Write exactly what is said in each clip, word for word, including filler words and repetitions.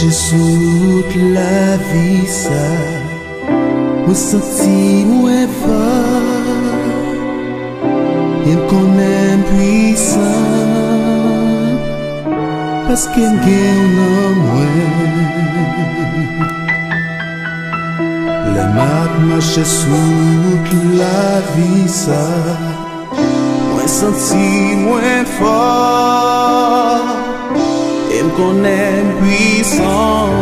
Mache sou wout lavi sa, mwen santi mwen fò, e m konnen m pwisan, paske m gen w nan mwen. Lè m ap mache sou wout lavi sa, mwen santi mwen fò, e m konnen m pwisan,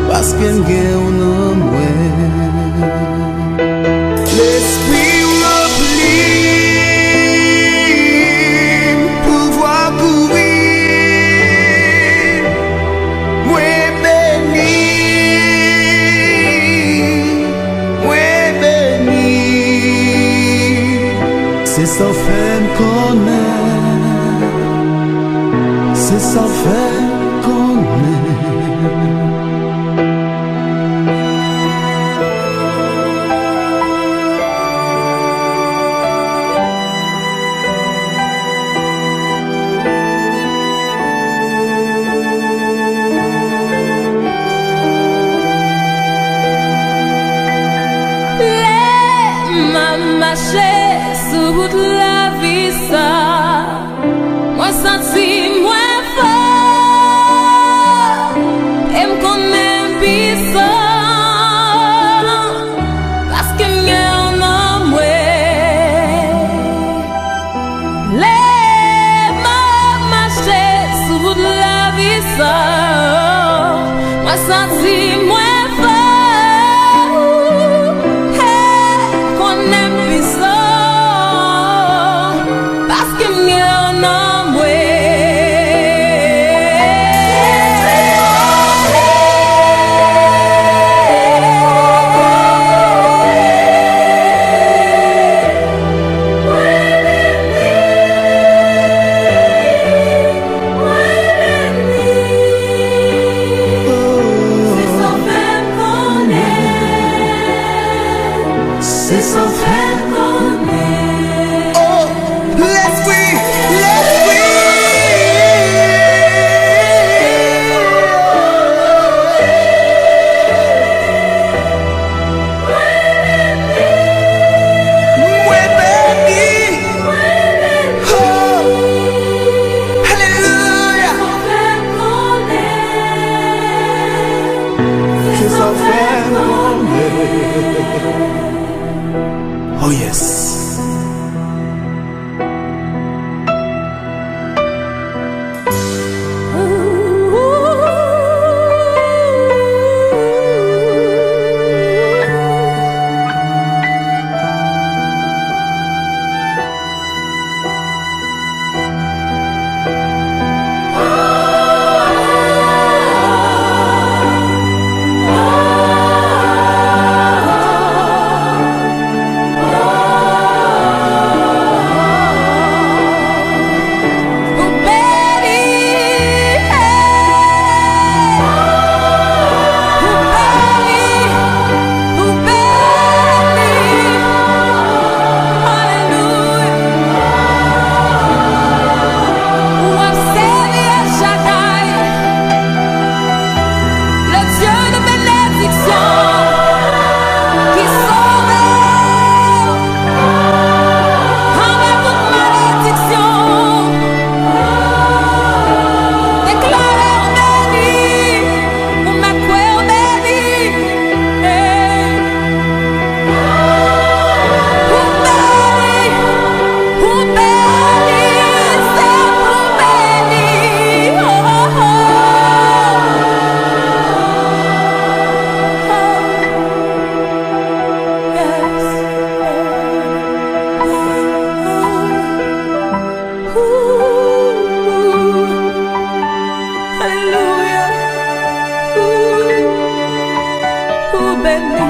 paske m gen w nan mwen. Lespri w ranpli m, pouvwa kouvri m, mwen beni, mwen beni. Se sa w fè m konnen, se sa w fè m konnen. Lè m ap mache sou wout lavi sa, mwen santi mwen fò, e m konnen m pwisan, paske m gen w nan mwen. Lè m ap mache sou wout lavi sa, mwen santi mwen fò, e m konnen m pwisan, paske m gen w nan mwen. Se sa w fè m konnen. Oh, lespri, lespri. Mwen beni. Oh, alelouya. Se sa w fè m konnen. Oh yes. Ou beni, ou beni, alelouya. Ou ap sèvi El Shaddai, le Dieu de bénédiction, ki sove w anba tout malediksyon. Deklare w beni. Ou mèt kwè w beni. Hey. Ou beni. Ou beni. Se ou beni. Oh, oh, oh. Yes. Ooh, alelouya. Ooh, ooh, beni.